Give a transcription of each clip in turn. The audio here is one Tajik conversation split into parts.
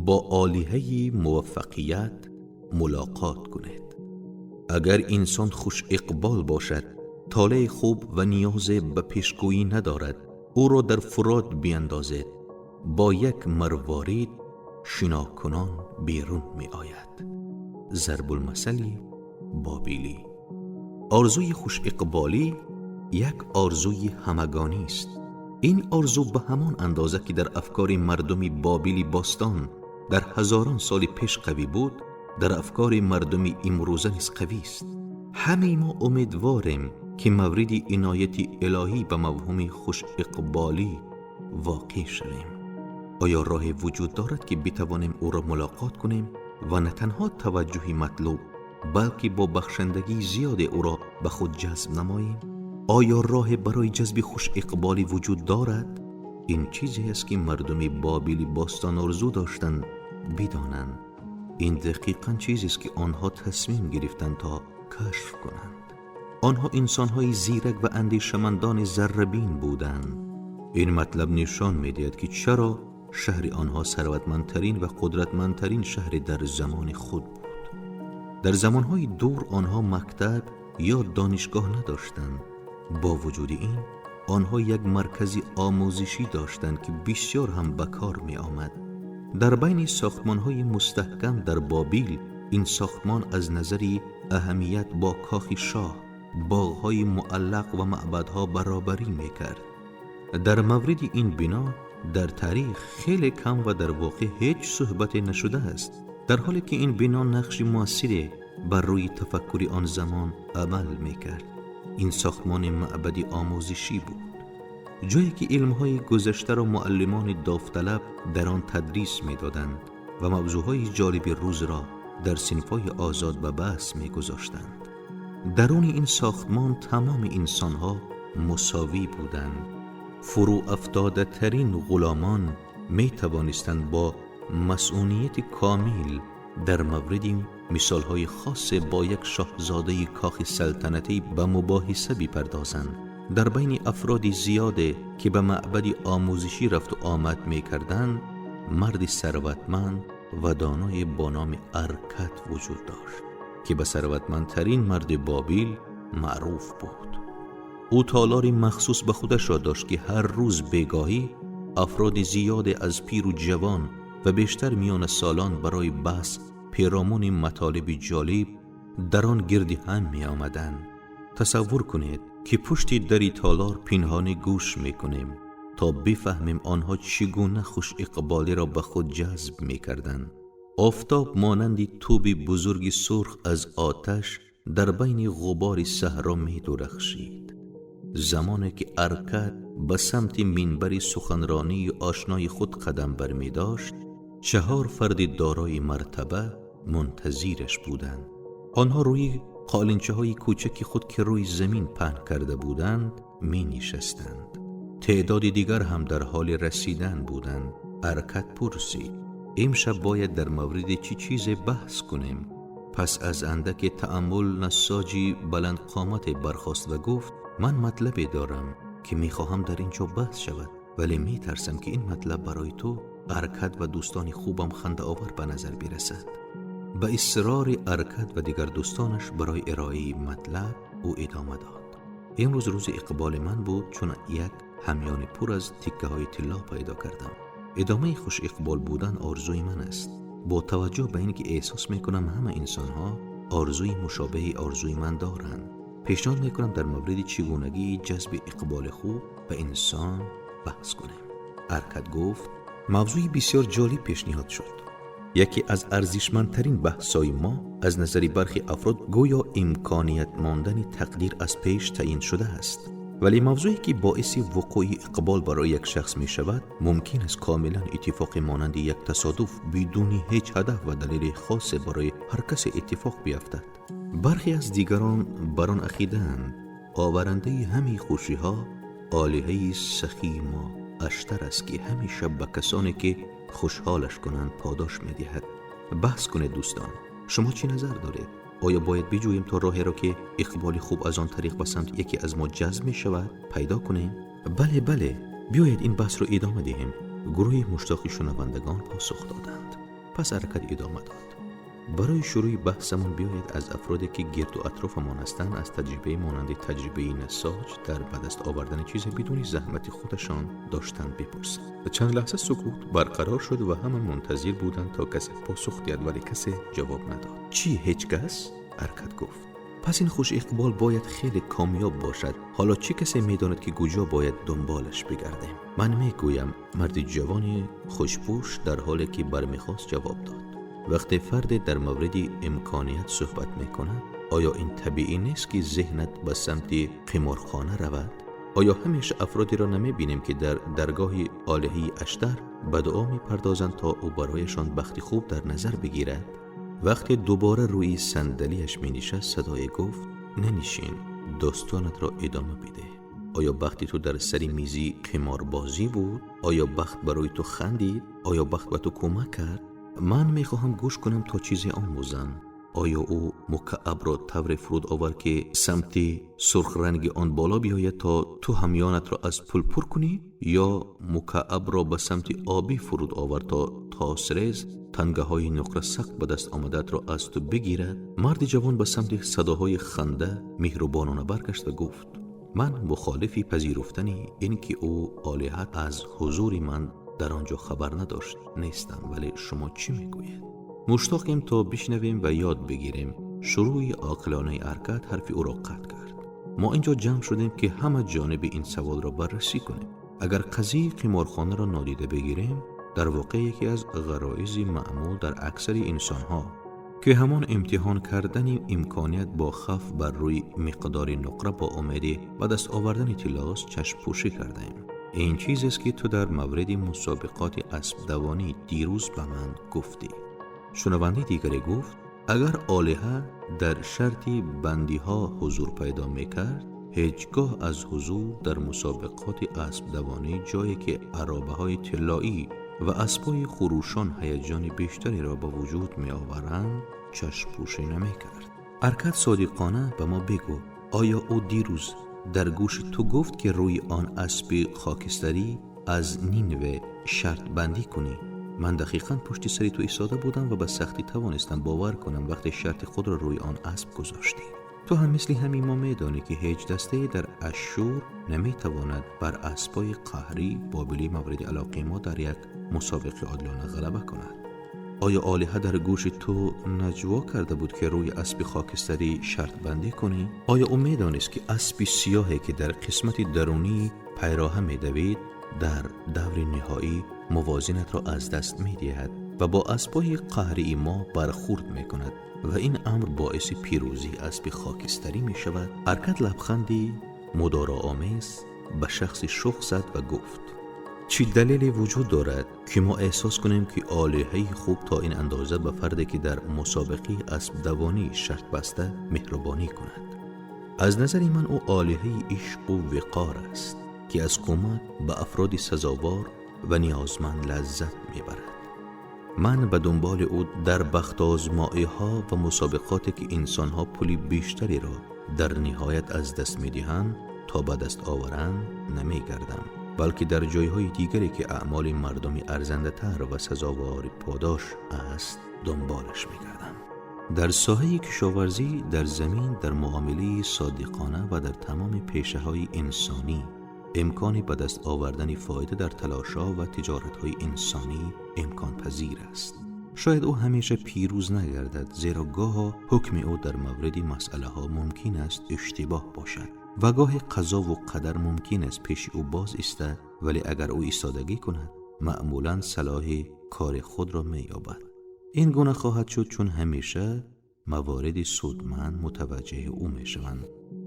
Бо олиҳаи муваффақият мулоқот кунед. Агар инсон хушиқбол бошад, толеи хуб ва ниёзе ба пешгӯӣ надорад, ӯро дар фурот биандозед, бо як марворид шинокунон берун меояд. Зарбулмасали бобилӣ. Орзуи хушиқболӣ як орзуи ҳамагонӣ аст. Ин орзу ба ҳамон андоза ки дар афкори мардуми Бобили бостон дар ҳазорон соли пеш қавӣ буд, дар афкори мардуми имрӯза низ қавист. Ҳамаи мо умедворем, ки мавриди инояти илоҳӣ ба мавҳуми хушиқболӣ воқеъ шавем. Оё роҳе вуҷуд дорад, ки битавонем ӯро мулоқот кунем ва на танҳо таваҷҷӯҳи матлуб, балки бо бахшандагии зиёде ӯро ба худ ҷазб намоем? Оё роҳе барои ҷазби хушиқболӣ вуҷуд дорад? Ин чизест, ки мардуми Бобили бостон орзу доштанд бидонанд. Ин дақиқан чизест, ки онҳо тасмим гирифтанд то кашф кунанд. Онҳо инсонҳои зирак ва андешамандони заррабин буданд. Ин матлаб нишон медиҳад, ки чаро шаҳри онҳо сарватмандтарин ва қудратмандтарин шаҳри дар замони худ буд. Дар замонҳои дур онҳо мактаб ё донишгоҳ надоштанд. Бо вуҷуди ин, онҳо як маркази омӯзишӣ доштанд, ки бисёр ҳам ба кор меомад. Дар байни сохтмонҳои мустаҳкам дар Бобил ин сохтмон аз назари аҳамият бо кохи шоҳ, боғҳои муаллақ ва маъбадҳо баробарӣ мекард. Дар мавриди ин бино дар таърих хеле кам ва дар воқеъ ҳеҷ суҳбате нашудааст, дар ҳоле ки ин бино нақши муассире бар рӯи тафаккури он замон амал мекард. Ин сохтмони маъбади омӯзишӣ буд, ҷое ки илмҳои гузаштаро муаллимони довталаб дар он тадрис медоданд ва мавзӯъҳои ҷолиби рӯзро дар синфҳои озод ба баҳс мегузоштанд. Даруни ин сохтмон тамоми инсонҳо мусовӣ буданд. Фурӯ афтодатарин ғуломон метавонистанд бо масъунияти комил дар мавриди мисолҳои хосе бо як шоҳзодаи кохи салтанатӣ ба мубоҳиса бипардозанд. Дар байни афроди зиёде, ки ба маъбади омӯзишӣ рафту омад мекарданд, марди сарватманд ва доное бо номи Аркат вуҷуд дошт, ки ба сарватмандтарин марди Бобил маъруф буд. Ӯ толори махсус ба худашро дошт, ки ҳар рӯз бегоҳӣ афроди зиёде аз пиру ҷавон ва бештар миёнасолон барои баҳс перомуни матолиби ҷолиб дар он гирди ҳам меомаданд. Тасаввур кунед, ки пушти дари толор пинҳонӣ гӯш мекунем, то бифаҳмем онҳо чӣ гуна хушиқболиро ба худ ҷазб мекарданд. Офтоб монанди тӯби бузурги сурх аз оташ дар байни ғубори саҳро медурахшид. Замоне ки Аркад ба самти минбари суханронии ошнои худ қадам бармедошт, чаҳор фарди дорои мартаба мунтазираш буданд. Онҳо рӯи қолинчаҳои кӯчаки худ, ки рӯи замин паҳн карда буданд, менишастанд. Теъдоди дигар ҳам дар ҳоли расидан буданд. Аркад пурсид: «Имшаб бояд дар мавриди чӣ чизе баҳс кунем?» Пас аз андаке таъаммул нассоҷи баландқомате бархост ва гуфт: «Ман матлабе дорам, ки мехоҳам дар ин ҷо баҳс шавад, вале метарсам, ки ин матлаб барои ту, Аркад, ва дӯстони хубам хандаовар ба назар бирасад». Ба исрори Аркад ва дигар дӯстонаш барои ироаи матлаб ӯ идома дод: «Имрӯз рӯзи иқболи ман буд, чун як ҳамёни пур аз тиккаҳои тилло пайдо кардам. Идомаи хушиқбол будан орзуи ман аст. Бо таваҷҷӯҳ ба ин ки эҳсос мекунам, ҳама инсонҳо орзуи мушобеҳи орзуи ман доранд, пешниҳод мекунам дар мавриди чигунагии ҷазби иқболи хуб ба инсон баҳс кунем». Аркад гуфт: «Мавзӯи бисёр ҷолиб пешниҳод шуд. Яке аз арзишмандтарин баҳсҳои мо аз назари бархе афрод гӯё имконият мондани тақдир аз пеш таъин шудааст, вале мавзӯе, ки боиси вуқӯи иқбол барои як шахс мешавад, мумкин аст комилан иттифоқи монанди як тасодуф, бидуни ҳеҷ ҳадаф ва далели хосе барои ҳар касе иттифоқ биафтад. Бархе аз дигарон бар он ақидаанд, оварандаи ҳамаи хушиҳо олиҳаи сахии мо Аштар аст, ки ҳамеша ба касоне, ки хушҳолаш кунанд, подош медиҳад. Баҳс кунед, дӯстон, шумо чӣ назар доред? Оё бояд биҷӯем, то роҳеро, ки иқболи хуб аз он тариқ ба самти яке аз мо ҷазб мешавад, пайдо кунем?» «Бале, бале, биёед ин баҳсро идома диҳем», гурӯҳи муштоқи шунавандагон посух доданд. Пас Аркад идома дод: барои шурӯи баҳсамон биёед аз афроде ки гирду атрофамон ҳастанд аз таҷрибаи монанди таҷрибаи насоҷ дар ба даст овардани чизе бидуни заҳмати худашон доштан бипурсем. Чанд лаҳза сукут барқарор шуд ва ҳама мунтазир буданд то касе посух диҳад, вале касе ҷавоб надод. Чӣ, ҳеҷ кас? Аркад гуфт. Пас ин хуш иқбол бояд хеле комёб бошад. Ҳоло чӣ касе медонад ки куҷо бояд дунболаш бигардем? Ман мегӯям, марди ҷавони хушпӯш дар ҳоле ки бармехост ҷавоб дод. Вақте фарде дар мавриди имконият суҳбат мекунад, оё ин табиӣ нест ки зеҳнат ба самти қиморхона равад? Оё ҳамеша афродеро намебинем ки дар даргоҳи олиҳаи Аштар ба дуо мепардозанд то ӯ барояшон бахти хуб дар назар бигирад? Вақте дубора рӯи сандалиаш менишаст, садое гуфт: нанишин, достонатро идома бидеҳ. Оё бахти ту дар сари мизи қиморбозӣ буд? Оё бахт барои ту хандид? Оё бахт ба ту кӯмак кард? Ман мехоҳам гӯш кунам то чизе омӯзам. Оё ӯ мукаабро тавре фуруд овард ки самти сурхранги он боло биёяд то ту ҳамёнатро аз пул пур кунӣ, ё мукаабро ба самти обӣ фуруд овард то тосрез тангаҳои нуқра сахт ба даст омадаатро аз ту бигирад? Марди ҷавон ба самти садоҳои ханда меҳрубонона баргашт ва гуфт: ман мухолифи пазируфтани ин ки ӯ олиҳа аз ҳузури ман дар он ҷо хабар надошт нестам, вале шумо чӣ мегӯед? Муштоқем то бишнавем ва ёд бигирем. Шурӯи оқилонаи Аркад ҳарфи ӯро қатъ кард. Мо инҷо ҷамъ шудем ки ҳама ҷониби ин саволро баррасӣ кунем. Агар қазияи қиморхонаро нодида бигирем, дар воқеъ яке аз ғароизи маъмул дар аксари инсонҳо ки ҳамон имтиҳон кардани имконият бо хавф бар рӯи миқдори нуқра бо умеди ба даст овардани тиллост чашмпӯшӣ кардаем. Ин чизест ки ту дар мавриди мусобиқоти аспдавонӣ дирӯз ба ман гуфтӣ. Шунавандаи дигаре гуфт: агар олиҳа дар шарти бандиҳо ҳузур пайдо мекард, ҳеҷ гоҳ аз ҳузур дар мусобиқоти аспдавонӣ, ҷое ки аробаҳои тиллоӣ ва аспҳои хурӯшон ҳаяҷони бештареро ба вуҷуд меоваранд, чашмпӯшӣ намекард. Аркад, содиқона ба мо бигӯ, оё ӯ дирӯз дар гӯши ту гуфт ки рӯи он аспи хокистарӣ аз Нинве шартбандӣ кунӣ? Ман дақиқан пушти сари ту истода будам ва ба сахтӣ тавонистам бовар кунам вақте шарти худро рӯи он асп гузоштӣ. Ту ҳам мисли ҳамин мо медонӣ ки ҳеҷ дастае дар Ашшур наметавонад бар аспҳои қаҳрӣ бобилӣ мавриди алоқаи мо дар як мусобиқаи одилона ғалаба кунад. Оё олиҳа дар гӯши ту наҷво карда буд ки рӯи аспи хокистарӣ шартбандӣ кунӣ? Оё ӯ медонист ки аспи сиёҳе ки дар қисмати дарунии пайроҳа медавид дар даври ниҳоӣ мувозинатро аз даст медиҳад ва бо аспҳои қаҳрии мо бархӯрд мекунад ва ин амр боиси пирӯзии аспи хокистарӣ мешавад? Аркад лабханди мудороомез ба шахси шӯх зад ва гуфт: чӣ далеле вуҷуд дорад ки мо эҳсос кунем ки олиҳаи хуб то ин андоза ба фарде ки дар мусобиқаи аспдавонӣ шарт баста меҳрубонӣ кунад? Аз назари ман ӯ олиҳаи ишқу виқор аст ки аз кӯмак ба афроди сазовор ва ниёзманд лаззат мебарад. Ман ба дунболи ӯ дар бахтозмоиҳо ва мусобиқоте ки инсонҳо пули бештареро дар ниҳоят аз даст медиҳанд то ба даст оваранд намегардам, балки дар ҷойҳои дигаре ки аъмоли мардуми арзандатар ва сазовори подош аст дунболаш мегардам. Дар соҳаи кишоварзӣ, дар замин, дар муомилаи содиқона ва дар тамоми пешаҳои инсонӣ имкони ба даст овардани фоида дар талошҳо ва тиҷоратҳои инсонӣ имконпазир аст. Шояд ӯ ҳамеша пирӯз нагардад, зеро гоҳо ҳукми ӯ дар мавриди масъалаҳо мумкин аст иштибоҳ бошад ва гоҳе қазову қадар мумкин аст пеши ӯ боз истад, вале агар ӯ истодагӣ кунад, маъмулан салоҳи кори худро меёбад. Ин гуна хоҳад шуд, чун ҳамеша мавориди судманд мутаваҷҷеҳи ӯ мешаванд.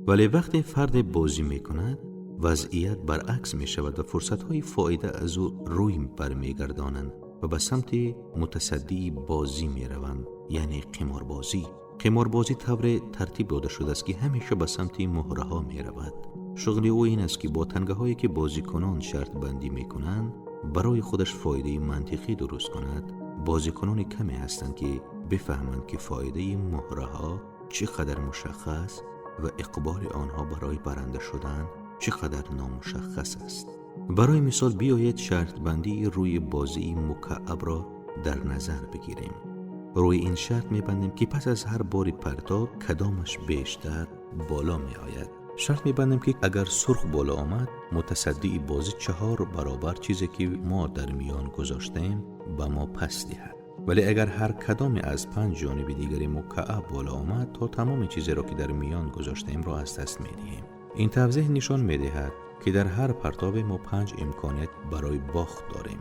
Вале вақте фарде бозӣ мекунад, вазъият баръакс мешавад ва фурсатҳои фоида аз ӯ рӯй бармегардонанд ва ба самти мутасаддии бозӣ мераванд, яъне қиморбозӣ. Қиморбозӣ тавре тартиб дода шудааст ки ҳамеша ба самти муҳраҳо меравад. Шуғли ӯ ин аст ки бо тангаҳое ки бозикунон шартбандӣ мекунанд барои худаш фоидаи мантиқӣ дуруст кунад. Бозикунони каме ҳастанд ки бифаҳманд ки фоидаи муҳраҳо чӣ қадар мушаххас ва иқболи онҳо барои баранда шудан чӣ қадар номушаххас аст. Барои мисол биёед шартбандии рӯи бозии мукаабро дар назар бигирем. Рӯи ин шарт мебандем, ки пас аз ҳар бори партоб кадомаш бештар боло меояд. Шарт мебандем, ки агар сурх боло омад, мутасаддии бозӣ 4 баробар чизе ки мо дар миён гузоштем ба мо пас диҳад. Вале агар ҳар кадоме аз 5 ҷониби дигари мукааб боло омад, то тамоми чизеро ки дар миён гузоштаем ро аз даст медиҳем. Ин тавзеҳ нишон медиҳад, ки дар ҳар партобе мо 5 имконият барои бохт дорем.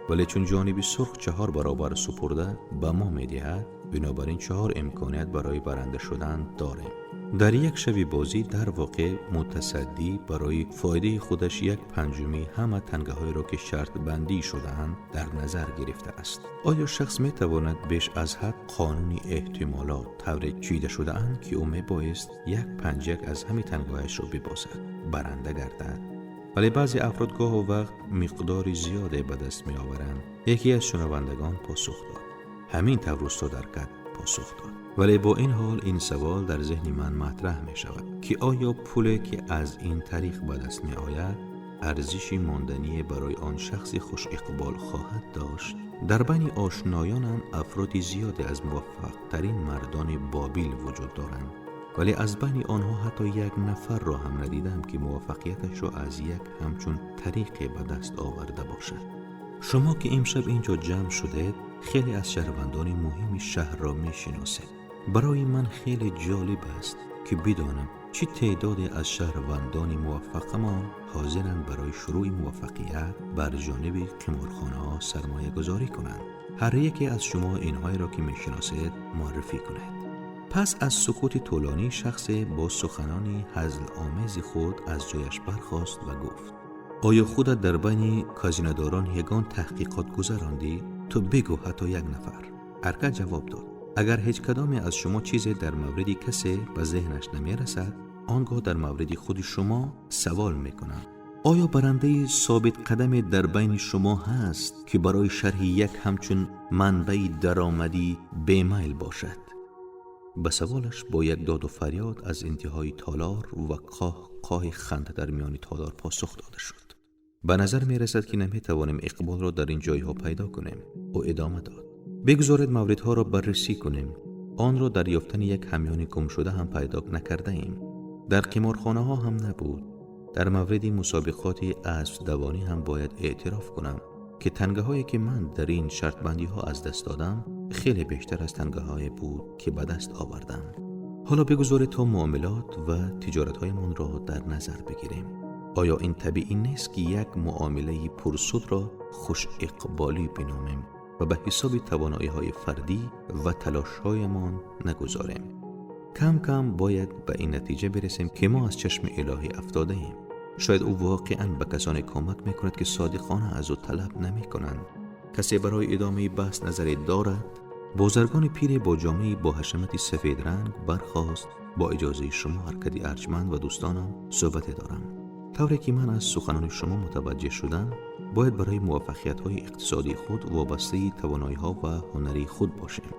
Вале чун ҷониби сурх 4 баробар супурда ба мо медиҳад, бинобар ин 4 имконият барои баранда шудан дорем. Дар як шаби бозӣ дар воқеъ мутасаддӣ барои фоидаи худаш 1/5 ҳама тангаҳоеро ки шартбандӣ шудаанд дар назар гирифтааст. Оё шахс метавонад беш аз ҳад қонуни эҳтимолот тавре чида шудаанд, ки ӯ мебоист 1/5 аз ҳамин тангаҳояшро бибозад, баранда гардад? Вале баъзе афрод гоҳу вақт миқдори зиёде ба даст меоваранд. Яке аз шунавандагон посух дод. Ҳамин тавр устод Аркад посух дод. Вале бо ин ҳол ин савол дар зеҳни ман матраҳ мешавад, ки оё пуле ки аз ин тариқ ба даст меояд арзиши мондание барои он шахси хушиқбол хоҳад дошт? Дар байни ошноёнам афроди зиёде аз муваффақтарин мардони Бобил вуҷуд доранд, вале аз байни онҳо ҳатто як нафарро ҳам надидам, ки муваффақияташро аз як ҳамчун тариқе ба даст оварда бошад. Шумо ки имшаб инҷо ҷамъ шудед, хеле аз шаҳрвандони муҳими шаҳрро мешиносед. Барои ман хеле ҷолиб аст, ки бидонам чӣ теъдоде аз шаҳрвандони муваффақамон ҳозиранд барои шурӯъи муваффақият бар ҷониби қиморхонаҳо сармоягузорӣ кунанд. Ҳар яке аз шумо инҳоеро ки мешиносед муаррифӣ кунед. Пас аз сукути тӯлонӣ шахсе бо суханони ҳазломези худ аз ҷояш бархост ва гуфт: оё худат дар байни казинодорон ягон таҳқиқот гузарондӣ? Ту бигӯ ҳатто як нафар. Аркад ҷавоб дод: агар ҳеҷ кадоме аз шумо чизе дар мавриди касе ба зеҳнаш намерасад, он гоҳ дар мавриди худи шумо савол мекунам. Оё барандаи собитқадаме дар байни шумо ҳаст, ки барои шарҳи як ҳамчун манбаи даромадӣ бемайл бошад? Ба саволаш бо як доду фарёд аз интиҳои толор ва қоҳ қоҳи ханда дар миёни толор посух дода шуд. Ба назар мерасад, ки наметавонем иқболро дар ин ҷойҳо пайдо кунем. Ӯ идома дод: бигзоред мавридҳоро баррасӣ кунем. Онро дар ёфтани як ҳамёни гумшуда ҳам пайдо накардаем. Дар қиморхонаҳо ҳам набуд. Дар мавриди мусобиқоти аспдавонӣ ҳам бояд эътироф кунам, ки тангаҳое ки ман дар ин шартбандиҳо аз даст додам хеле бештар аз тангаҳое буд, ки ба даст овардам. Ҳоло бигузоред то муомилот ва тиҷоратҳоямонро дар назар бигирем. Оё ин табиӣ нест, ки як муомилаи пурсудро хушиқболӣ биномем ва ба ҳисоби тавоноиҳои фардӣ ва талошҳоямон нагузорем? Кам кам бояд ба ин натиҷа бирасем, ки мо аз чашми илоҳӣ афтодаем. Шояд ӯ воқеан ба касоне кӯмак мекунад, ки содиқона аз ӯ талаб намекунанд. Касе барои идомаи баҳс назаре дорад? Бозаргони пире бо ҷомаи бо ҳашамати сафедранг бархост. Бо иҷозаи шумо, Аркади арҷманд ва дӯстонам, суҳбате дорам. Тавре ки ман аз суханони шумо мутаваҷҷеҳ шудам, бояд барои муваффақиятҳои иқтисодии худ вобастаи тавоноиҳо ва ҳунари худ бошем.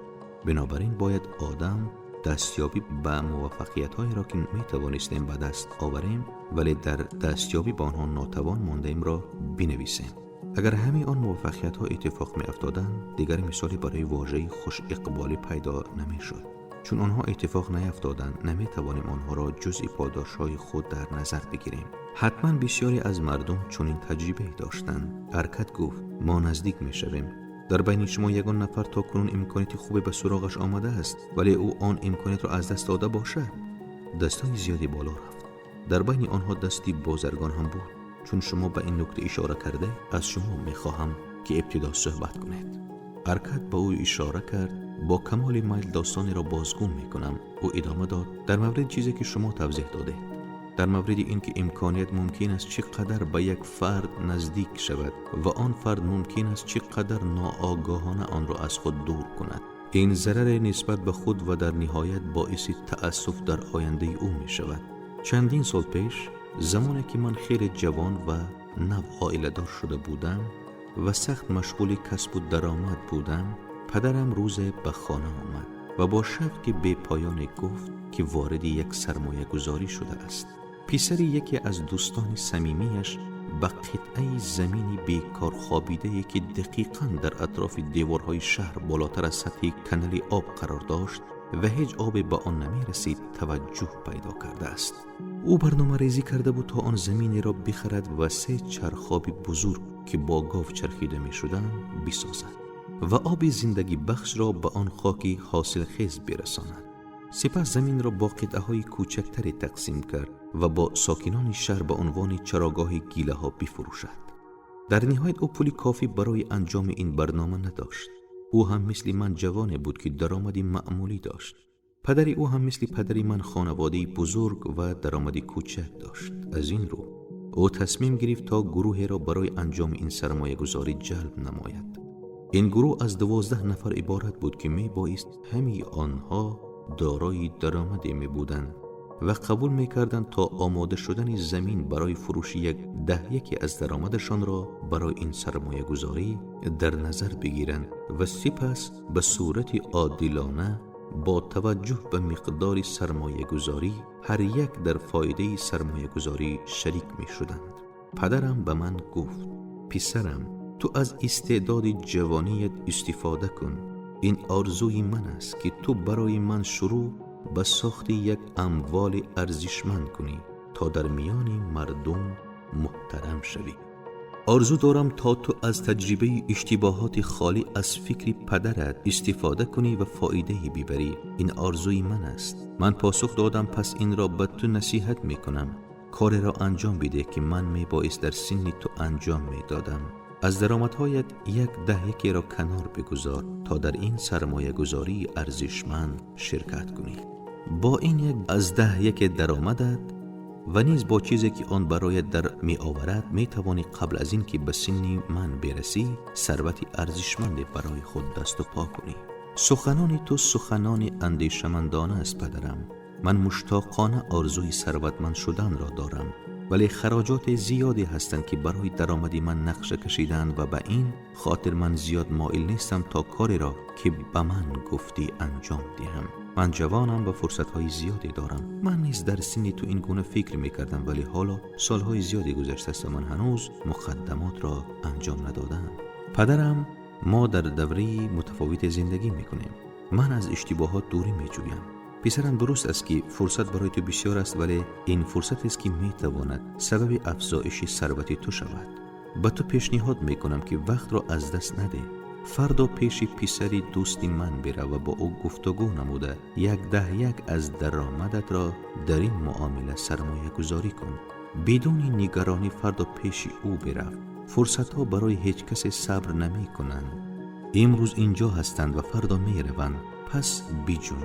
Бинобар ин бояд одам дастёбӣ ба муваффақиятҳоеро, ки метавонистем ба даст оварем, вале дар дастёбӣ ба онҳо нотавон мондаемро бинависем. Агар ҳамаи он муваффақиятҳо иттифоқ меафтоданд, дигар мисоле барои вожаи хушиқболӣ пайдо намешуд. Чун онҳо иттифоқ наяфтоданд, наметавонем онҳоро ҷузъи подошҳои худ дар назар бигирем. Ҳатман бисёре аз мардум чунин таҷрибае доштанд. Аркад гуфт: мо наздик мешавем. Дар байни шумо ягон нафар то кунун имконияти хубе ба суроғаш омадааст, вале ӯ он имкониятро аз даст дода бошад? Дастони зиёде боло рафт. Дар байни онҳо дасти бозаргон ҳам буд. Чун шумо ба ин нукта ишора карда, аз шумо мехоҳам, ки ибтидо суҳбат кунед. Аркад ба ӯ ишора кард. Бо камоли майл достонеро бозгӯ мекунам. Ӯ идома дод: дар мавриди чизе ки шумо тавзеҳ додед, дар мавриди ин ки имконият мумкин аст чӣ қадар ба як фард наздик шавад ва он фард мумкин аст чӣ қадар ноогоҳона онро аз худ дур кунад. Ин зараре нисбат ба худ ва дар ниҳоят боиси таассуф дар ояндаи ӯ мешавад. Чандин сол пеш, замоне ки ман хеле ҷавон ва нав оиладор шуда будам ва сахт машғули касбу даромад будам, падарам рӯзе ба хона омад ва бо шавқи бепоёне гуфт, ки вориди як сармоягузорӣ шудааст. Писари яке аз дӯстони самимияш به قطعه زمینی بیکار خوابیده که دقیقاً در اطراف دیوارهای شهر بالاتر از سطح کانال آب قرار داشت و هیچ آب به آن نمی رسید توجه پیدا کرده است. او برنامه ریزی کرده بود تا آن زمین را بخرد و 3 چرخاب بزرگ که با گاو چرخیده می شدند بسازد و آب زندگی بخش را به آن خاک حاصلخیز برساند. سپس زمین را با قطعه های کوچکتری تقسیم کرد و با ساکنان شهر به عنوان چراگاه گیله ها بفروشد. در نهایت او پول کافی برای انجام این برنامه نداشت. او هم مثل من جوان بود که درآمدی معمولی داشت. پدر او هم مثل پدر من خانواده بزرگ و درآمد کوچک داشت. از این رو او تصمیم گرفت تا گروهی را برای انجام این سرمایه گذاری جلب نماید. این گروه از 12 نفر عبارت بود که می بایست همه آنها دارای درآمدی می بودند و قبول می کردند تا آماده شدن زمین برای فروش 1/10 از درآمدشان را برای این سرمایه گذاری در نظر بگیرند و سپس به صورت عادلانه با توجه به مقدار سرمایه گذاری هر یک در فایده سرمایه گذاری شریک می شدند. پدرم به من گفت: پسرم، تو از استعداد جوانیت استفاده کن. این آرزوی من است که تو برای من شروع به ساخت یک اموال ارزشمند کنی تا در میان مردم محترم شوی. آرزو دارم تا تو از تجربه اشتباهات خالی از فکر پدرت استفاده کنی و فایده ببری. این آرزوی من است. من پاسخ دادم: پس این را به تو نصیحت میکنم. کار را انجام بده که من میبایست در سن تو انجام میدادم. از درآمدهایت 1/10 را کنار بگذار تا در این سرمایه گذاری ارزشمند شرکت کنی. با این 1/10 درآمدت و نیز با چیزی که آن برایت در می آورد می توانی قبل از این که به سن من برسی ثروت ارزشمند برای خود دست و پا کنی. سخنان تو سخنان اندیشمندانه است پدرم. من مشتاقانه آرزوی ثروتمند شدن را دارم، ولی خراجات زیادی هستند که برای درآمد من نقشه کشیدند و به این خاطر من زیاد مایل نیستم تا کاری را که به من گفتی انجام دهم. من جوانم و فرصت‌های زیادی دارم. من نیز در سن تو این گونه فکر می‌کردم، ولی حالا سالهای زیادی گذشته است و من هنوز مقدمات را انجام ندادم. پدرم، ما در دوره متفاوت زندگی می‌کنیم. من از اشتباهات دوری می‌جویم. پسرم، درست است که فرصت برای تو بسیار است، ولی این فرصت است که میتواند سبب افزایش ثروت تو شود. به تو پیشنهاد میکنم که وقت را از دست نده. فردا پیش پسر دوست من برو و با او گفتگو نموده 1/10 از درآمدت را در این معامله سرمایه گذاری کن. بدون نگرانی فردا پیش او برو. فرصت ها برای هیچ کس صبر نمی کنند. امروز اینجا هستند و فردا می روند. پس بیجون.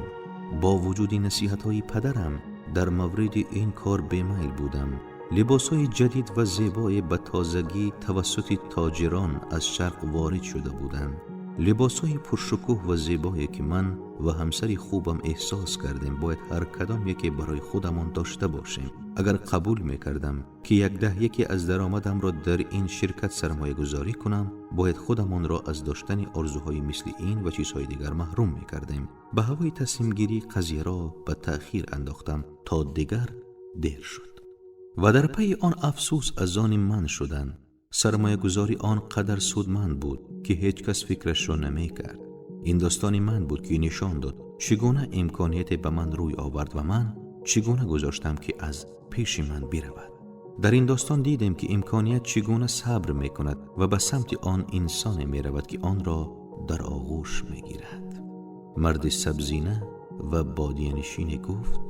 با وجود نصیحت‌های پدرم در مورد این کار بی‌میل بودم. لباس‌های جدید و زیبای به تازگی توسط تاجران از شرق وارد شده بودند. لباس‌های پرشکوه و زیبایی که من و همسر خوبم احساس کردیم باید هر کدام یکی برای خودمان داشته باشیم. اگر قبول می‌کردم که 1/10 از درآمدم را در این شرکت سرمایه گذاری کنم، باید خودمان را از داشتن آرزوهای مثل این و چیزهای دیگر محروم می‌کردیم. به هوای تصمیم گیری قضیه را به تأخیر انداختم تا دیگر دیر شد و در پی آن افسوس از آن من شدند. سرمایه گذاری آن قدر سودمند بود که هیچ کس فکرش را نمی کرد. این داستان من بود که نشان داد چگونه امکانیت به من روی آورد و من چگونه گذاشتم که از پیش من برود. در این داستان دیدیم که امکانیت چگونه صبر می کند و به سمت آن انسان می رود که آن را در آغوش می گیرد. مرد سبزینه و بادیه نشین گفت: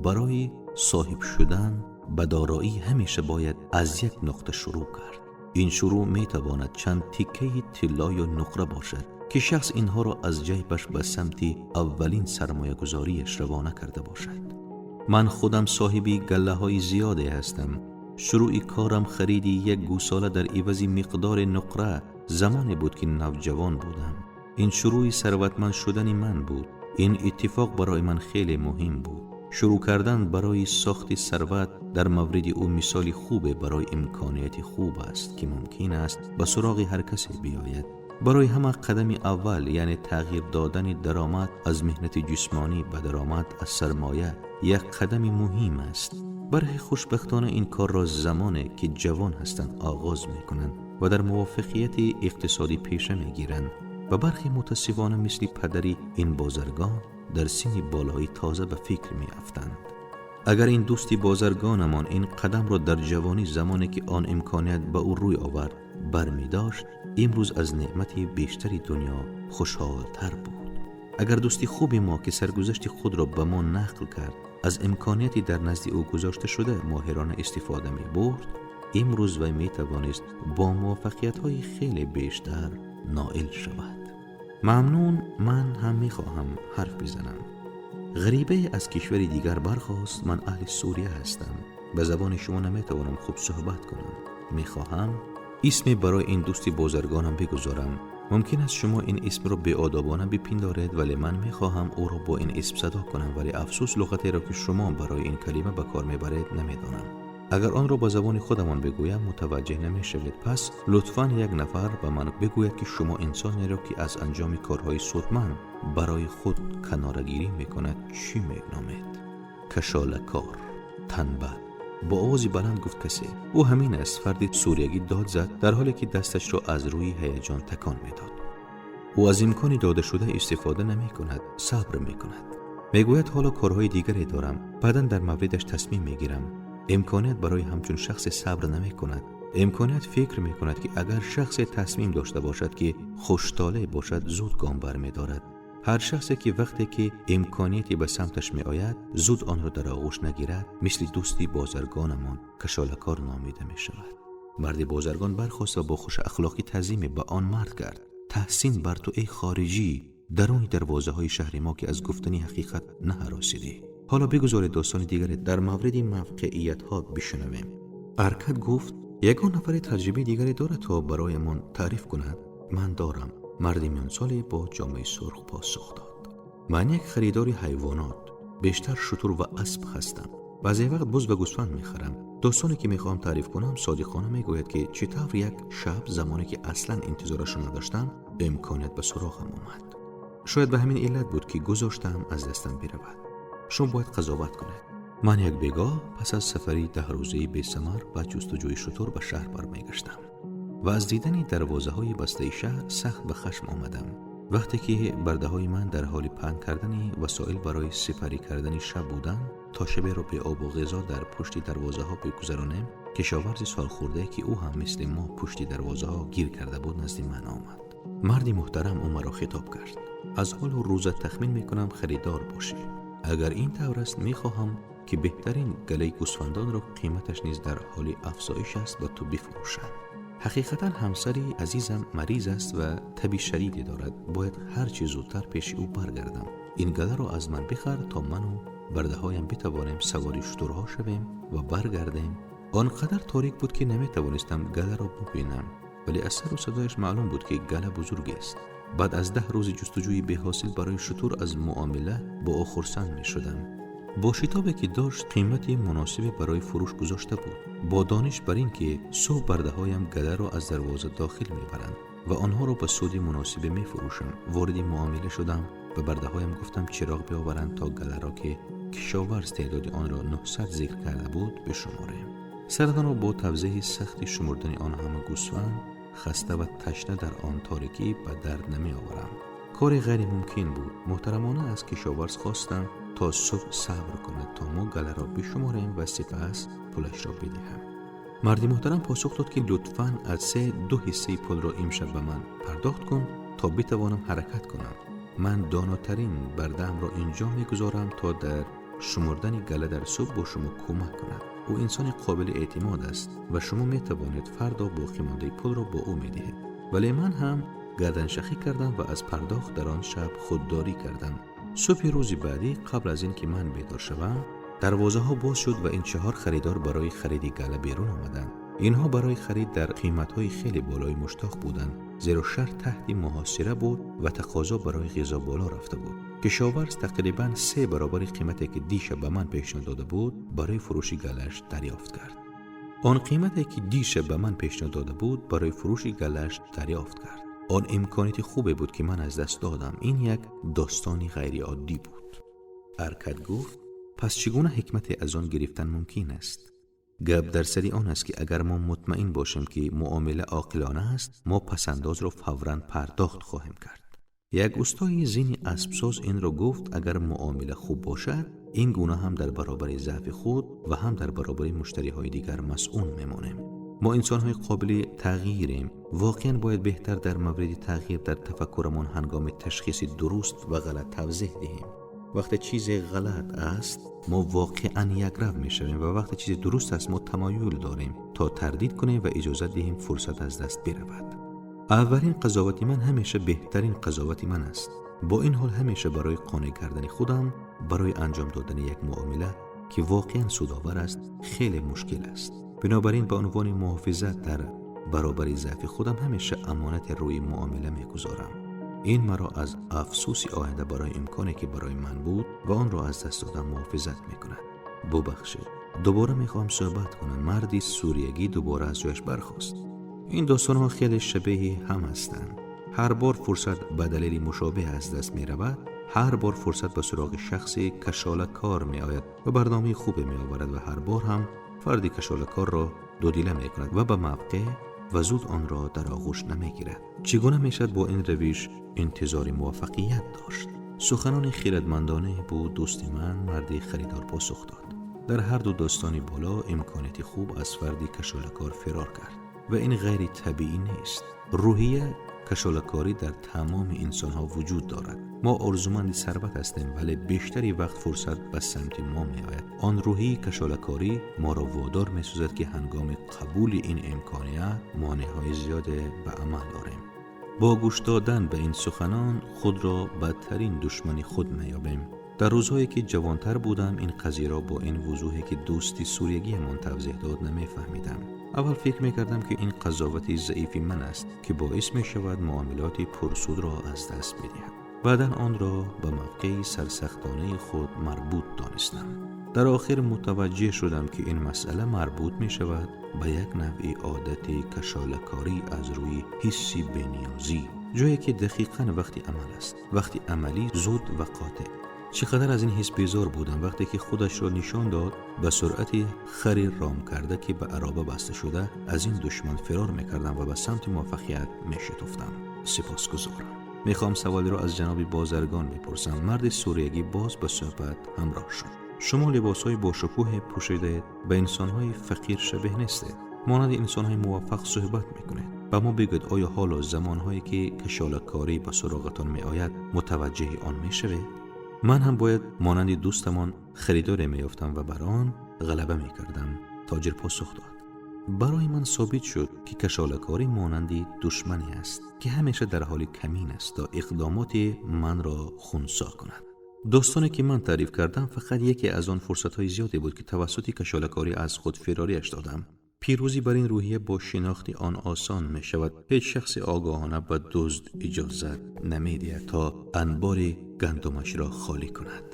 برای صاحب شدن به دارایی همیشه باید از یک نقطه شروع کرد. این شروع می تواند چند تیکه طلا یا نقره باشد که شخص اینها را از جیبش به سمت اولین سرمایه گذاریش روانه کرده باشد. من خودم صاحبی گله های زیادی هستم. شروع کارم خریدی یک گوساله در عوض مقدار نقره زمانی بود که نوجوان بودم. این شروع ثروتمند شدن من بود. این اتفاق برای من خیلی مهم بود. شروع کردن برای ساخت ثروت در مورد او مثال خوب برای امکانیت خوب است که ممکن است به سراغ هر کسی بیاید. برای همه قدم اول، یعنی تغییر دادن درآمد از محنت جسمانی به درآمد از سرمایه، یک قدم مهم است. برخی خوشبختانه این کار را زمانی که جوان هستند آغاز میکنند و در موفقیت اقتصادی پیشه میگیرند و برخی متاسفانه مثل پدری این بازرگان در سن بالایی تازه به فکر میافتند. اگر این دوستی بازرگانمان این قدم را در جوانی زمانی که آن امکانیت به او روی آورد برمی داشت، امروز از نعمت بیشتری دنیا خوشحال تر بود. اگر دوستی خوب ما که سرگذشت خود را به ما نقل کرد از امکانیتی در نزد او گذاشته شده ماهرانه استفاده می برد، امروز وی می توانست با موفقیت های خیلی بیشتر نائل شود. ممنون، من هم می خواهم حرف بزنم. غریبه از کشور دیگر برخاست. من اهل سوریه هستم. به زبان شما نمی توانم خوب صحبت کنم. می خواهم اسمی برای این دوستی بازرگانم بگذارم. ممکن است شما این اسم را بی‌ادبانه بپندارید، ولی من می خواهم او را با این اسم صدا کنم، ولی افسوس لغتی را که شما برای این کلمه به کار میبرید نمیدانم. اگر آن را با زبان خودمان بگویم متوجه نمیشوید. پس لطفاً یک نفر به من بگوید که شما انسانی را که از انجام کارهای سودمند برای خود کناره‌گیری میکند چی مینامید؟ کشالکار، تنبل. با آوازی بلند گفت کسی. او همین است. فردی سوریگی داد زد در حالی که دستش را از روی هیجان تکان میداد. او از امکانی داده شده استفاده نمی کند، صبر می کند. میگوید حالا کارهای دیگری دارم، بعدا در موردش تصمیم میگیرم. امکانیت برای همچون شخص صبر نمی کند. امکانیت فکر می کند که اگر شخص تصمیم داشته باشد که خوشطالع باشد زود گام بر می دارد. هر شخصی که وقتی که امکانیتی به سمتش می آید زود آن را در آغوش نگیرد، مثل دوستی بازرگانمان کشالکار نامیده می شود. مرد بازرگان برخاست و با خوش اخلاقی تعظیم به آن مرد کرد. تحسین بر تو ای خارجی، درون دروازه های شهر ما که از گفتن حقیقت نهراسیدی. حالا بگذارید داستان دیگری در مورد موقعیت ها بشنویم. ارکد گفت یگان نفر تجربه دیگری دارد تا برایمان تعریف کند؟ من دارم. مرد میانسالی با جامه سرخ پاسخ داد. من یک خریدار حیوانات، بیشتر شتر و اسب هستم. بعضی وقت بز و گوسفند میخرم. داستانی که میخواهم تعریف کنم صادقانه میگوید که چطور یک شب زمانی که اصلا انتظارش را نداشتم امکانیت به سراغم آمد. شاید به همین علت بود که گذاشتم از دستم برود. شما باید قضاوت کنید. من یک بیگاه پس از سفری 10 روزه بی ثمر و جستجوی شتر به شهر برمیگشتم و از دیدن دروازه های بسته شهر سخت به خشم آمدم. وقتی که برده های من در حال پهن کردن وسایل برای سپری کردن شب بودند تا شب را به آب و غذا در پشت دروازه ها بگذرانیم، کشاورز سالخورده که او هم مثل ما پشت دروازه ها گیر کرده بود نزد من آمد. مردی محترم او مرا خطاب کرد. از حال و روزت تخمین میکنم خریدار باشی. اگر این طور است میخواهم که بهترین گله گوسفندان را قیمتش نیز در حال افزایش است به تو بفروشم. حقیقتا همسری عزیزم مریض است و تب شدیدی دارد. باید هر چه زودتر پیش او برگردم. این گله را از من بخر تا من و برده هایم بتوانیم سواری شترها شویم و برگردیم. آنقدر تاریک بود که نمیتوانستم گله را ببینم، ولی از سر و صدایش معلوم بود که گله بزرگ است. بعد از 10 روز جستجوی بی حاصل برای شتر از معامله با او خرسند می شدم. با شتابی که داشت قیمت مناسبی برای فروش گذاشته بود. با دانش بر این که صبح برده هایم گله را از دروازه داخل می برند و آنها را به سود مناسب می فروشم، وارد معامله شدم و برده هایم گفتم چراغ بیاورند تا گله را که کشاورز تعداد آن را 900 ذکر کرده بود بشماریم. سردان را با توضیح سخت شمردن آن همه گوسفند خسته و تشنه در آن تاریکی به درد نمی آورم. کار غیر ممکن بود. محترمانه از کشاورز خواستم تا صبح صبر کند تا ما گله را بشماریم و سپس پولش را بدهم. مرد محترم پاسخ داد که لطفاً از 2 حصه پول را امشب به من پرداخت کن تا بتوانم حرکت کنم. من داناترین برده‌ام را اینجا میگذارم تا در شمردن گله در صبح با شما کمک کند. او انسان قابل اعتماد است و شما می توانید فردا باقی مانده پول را با او می دهید. ولی من هم گردن شخی کردم و از پرداخت در آن شب خودداری کردم. صبح روز بعدی قبل از اینکه من بیدار شوم، دروازه ها باز شد و این 4 خریدار برای خرید گله بیرون آمدند. اینها برای خرید در قیمت های خیلی بالای مشتاق بودند، زیرا شهر تحت محاصره بود و تقاضا برای غذا بالا رفته بود. کشاورز تقریباً 3 برابر قیمتی که دیشب به من پیشنهاد داده بود برای فروش گله‌اش دریافت کرد. آن قیمتی که دیشب به من پیشنهاد داده بود برای فروش گله‌اش دریافت کرد. آن امکانیت خوبی بود که من از دست دادم. این یک داستانی غیر عادی بود. ارکد گفت Пас чӣ гуна ҳикмате аз он гирифтан мумкин аст? Гап дар сари он аст, ки агар мо мутмаин бошем, ки муомила оқилона аст, мо пасандозро фавран пардохт хоҳем кард. Як устои зини аспсоз инро гуфт: агар муомила хуб бошад, ин гуна ҳам дар баробари заъфи худ ва ҳам дар баробари муштариҳои дигар масъун мемонем. Мо инсонҳои қобили тағйирем. Воқеан бояд беҳтар дар мавриди тағйир дар тафаккурамон ҳангоми ташхиси дуруст ва ғалат тавзеҳ диҳем. Вақте чизе ғалат аст, мо воқеан якрав мешавем ва вақте чизе дуруст аст, мо тамаюл дорем то тардид кунем ва иҷозат диҳем фурсат аз даст биравад. Аввалин қазовати ман ҳамеша беҳтарин қазовати ман аст. Бо ин ҳол ҳамеша барои қонеъ кардани худам барои анҷом додани як муомила, ки воқеан судовар аст, хеле мушкил аст. Бинобар ин ба унвони муҳофизат дар баробари заъфи худам ҳамеша амонати рӯи муомила мегузорам. Ин маро аз афсӯси оянда барои имконе, ки барои ман буд ва онро аз даст додам, муҳофизат мекунад. Бубахшед, дубора мехоҳам суҳбат кунам. Марди суриягӣ дубора аз ҷояш бархост. Ин достонҳо хеле шабеҳи ҳам ҳастанд. Ҳар бор фурсат ба далели мушобеҳ аз даст меравад, ҳар бор фурсат ба суроғи шахси кашолакор меояд ва барномаи хубе меоварад ва ҳар бор ҳам фарди кашолакорро дудила мекунад ва ба мавқеъ ва зуд онро дар оғӯш намегирад. Чӣ гуна мешавад бо ин равиш интизори муваффақият дошт? Суханони хирадмандона буд, дӯсти ман, марди харидор посух дод. Дар ҳар ду достони боло имконияти хуб аз фарди кашолакор фирор кард ва ин ғайри табиӣ нест. Рӯҳия кашолакорӣ дар тамоми инсонҳо вуҷуд дорад. Мо орзуманди сарват ҳастем, вале бештари вақт фурсат ба самти мо меояд. Он рӯҳии кашолакорӣ моро водор месозад, ки ҳангоми қабули ин имконият монеъҳои зиёде ба амал орем. Бо гӯш додан ба ин суханон худро бадтарин душмани худ меёбем. Дар рӯзҳое ки ҷавонтар будам, ин қазияро бо ин вузӯҳе ки дӯсти суриягиамон тавзеҳ дод намефаҳмидам. Аввал фикр мекардам, ки ин қазовати заифи ман аст, ки боис мешавад муомилоти пурсудро аз даст бидиҳам. Баъдан онро ба мавқеи сарсахтонаи худ марбут донистам. Дар охир мутаваҷҷеҳ шудам, ки ин масъала марбут мешавад ба як навъи одати кашолакорӣ аз рӯи ҳисси бениёзӣ, ҷое ки дақиқан вақти амал аст, вақти амалӣ зуд ва қотеъ. Чӣ қадар аз ин ҳис безор будам, вақте ки худашро нишон дод, ба суръати хари ром карда, ки ба ароба баста шуда, аз ин душман фирор мекардам ва ба самти муваффақият мешитофтам. Сипосгузорам. Мехоҳам саволеро аз ҷаноби бозаргон бипурсам. Марди суриягӣ боз ба суҳбат ҳамроҳ шуд. Шумо либосҳои бошукӯҳе пӯшидаед, ба инсонҳои фақир шабеҳ нестед. Монанди инсонҳои муваффақ суҳбат мекунед. Ба мо бигӯед, оё ҳоло замонҳое ки кашолакорӣ ба суроғатон меояд, мутаваҷҷеҳи он мешавед? Ман ҳам бояд монанди дӯстамон харидоре меёфтам ва бар он ғалаба мекардам. Тоҷир посух дод. Барои ман собит шуд, ки кашолакорӣ монанди душмане аст, ки ҳамеша дар ҳоли камин аст то иқдомоти манро хунсо кунад. Достоне ки ман таъриф кардам фақат яке аз он фурсатҳои зиёде буд, ки тавассути кашолакорӣ аз худ фирориаш додам. Пирӯзӣ бар ин рӯҳия бо шинохти он осон мешавад. Ҳеҷ шахси огоҳона ба дузд иҷозат намедиҳад то анбори гандумашро холӣ кунад.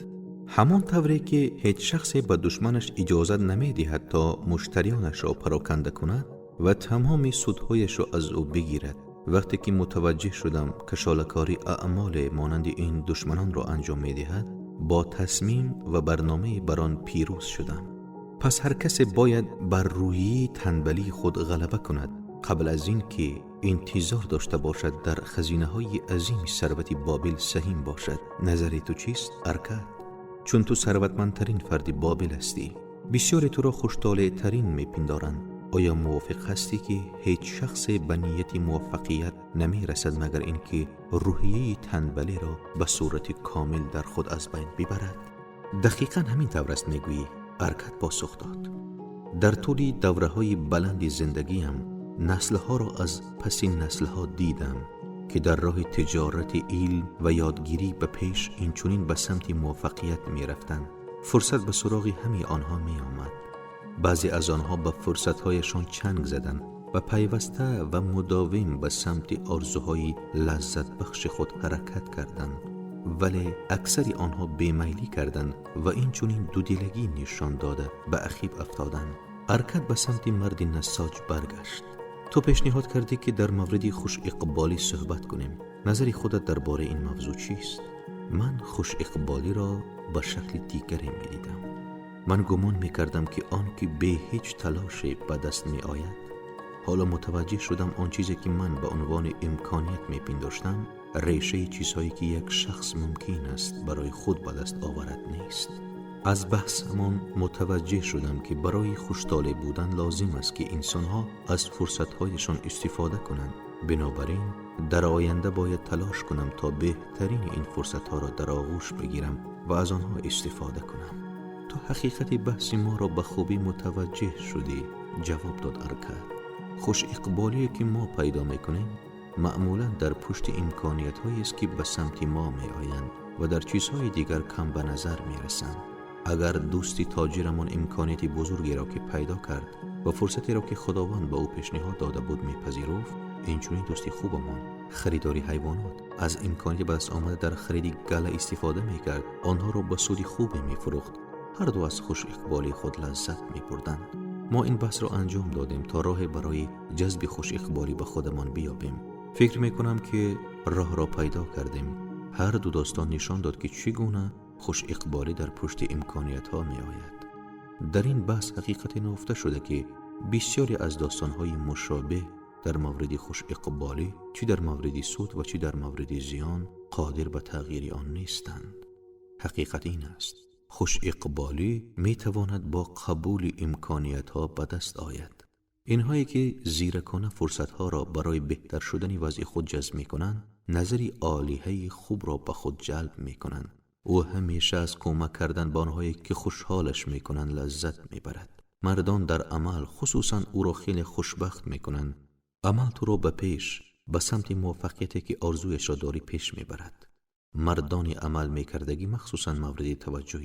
Ҳамон тавре ки ҳеҷ шахсе ба душманаш иҷозат намедиҳад то муштариёнашро пароканда кунад ва тамоми судҳояшро аз ӯ бигирад. Вақте ки мутаваҷҷеҳ шудам кашолакорӣ аъмоле монанди ин душманонро анҷом медиҳад, бо тасмим ва барномае бар он пирӯз шудам. Пас ҳар касе бояд бар рӯҳияи танбалии худ ғалаба кунад қабл аз ин ки интизор дошта бошад дар хазинаҳои азими сарвати Бобил саҳим бошад. Назари ту чист, Аркад? Чун ту сарватмандтарин фарди Бобил ҳастӣ, бисёре туро хуштолеътарин мепиндоранд. Оё мувофиқ ҳастӣ, ки ҳеҷ шахсе ба нияти муваффақият намерасад, магар ин ки рӯҳияи танбалиро ба сурати комил дар худ аз байн бибарад? Дақиқан ҳамин тавр аст, мегӯӣ, Аркад посух дод. Дар тӯли давраҳои баланди зиндагиам наслҳоро аз паси наслҳо дидам, ки дар роҳи тиҷорати илм ва ёдгирӣ ба пеш инчунин ба самти муваффақият мерафтанд. Фурсат ба суроғи ҳамаи онҳо меомад. Баъзе аз онҳо ба фурсатҳояшон чанг заданд ва пайваста ва мудовим ба самти орзуҳои лаззатбахши худ ҳаракат карданд, вале аксари онҳо бемайлӣ карданд ва инчунин дудилагӣ нишон дода ба ақиб афтоданд. Аркад ба самти марди нассоҷ баргашт. Ту пешниҳод кардӣ, ки дар мавриди хушиқболӣ суҳбат кунем. Назари худат дар бораи ин мавзӯъ чист? Ман хушиқболиро ба шакли дигаре медидам. Ман гумон мекардам, ки он ки бе ҳеҷ талоше ба даст меояд. Ҳоло мутаваҷҷеҳ шудам, он чизе ки ман ба унвони имконият мепиндоштам, решаи чизҳое ки як шахс мумкин аст барои худ ба даст оварад, нест. Аз баҳсамон мутаваҷҷеҳ шудам, ки барои хуштолеъ будан лозим аст, ки инсонҳо аз фурсатҳояшон истифода кунанд. Бинобар ин дар оянда бояд талош кунам, то беҳтарини ин фурсатҳоро дар оғӯш бигирам ва аз онҳо истифода кунам. Ту ҳақиқати баҳси моро ба хубӣ мутаваҷҷеҳ шудӣ, ҷавоб дод Аркад. Хушиқболие ки мо пайдо мекунем, маъмулан дар пушти имкониятҳоест, ки ба самти мо меоянд ва дар чизҳои дигар кам ба назар мерасанд. Агар дӯсти тоҷирамон имконияти бузургеро ки пайдо кард ва фурсатеро ки Худованд ба ӯ пешниҳод дода буд, мепазируфт, инчунин дӯсти хубамон, харидори ҳайвонот, аз имконияти ба даст омада дар хариди гала истифода мекард, онҳоро ба суди хубе мефурӯхт, ҳар ду аз хушиқболии худ лаззат мебурданд. Мо ин баҳсро анҷом додем, то роҳе барои ҷазби хушиқболӣ ба худамон биёбем. Фикр мекунам, ки роҳро пайдо кардем. Ҳар ду достон нишон дод, ки чӣ гуна хушиқболӣ дар пушти имкониятҳо меояд. Дар ин баҳс ҳақиқате нуҳуфта шуда, ки бисёре аз достонҳои мушобеҳ дар мавриди хушиқболӣ, чӣ дар мавриди суд ва чӣ дар мавриди зиён, қодир ба тағйири он нестанд. Ҳақиқат ин аст: хушиқболӣ метавонад бо қабули имкониятҳо ба даст ояд. Инҳое ки зиракона фурсатҳоро барои беҳтар шудани вазъи худ ҷазб мекунанд, назари олиҳаи хубро ба худ ҷалб мекунанд. Ӯ ҳамеша аз кӯмак кардан ба онҳое ки хушҳолаш мекунанд, лаззат мебарад. Мардон дар амал хусусан ӯро хеле хушбахт мекунанд. Амал туро ба пеш, ба самти муваффақияте ки орзуяшро дорӣ, пеш мебарад. Мардони амал мекардагӣ махсусан мавриди таваҷҷӯҳи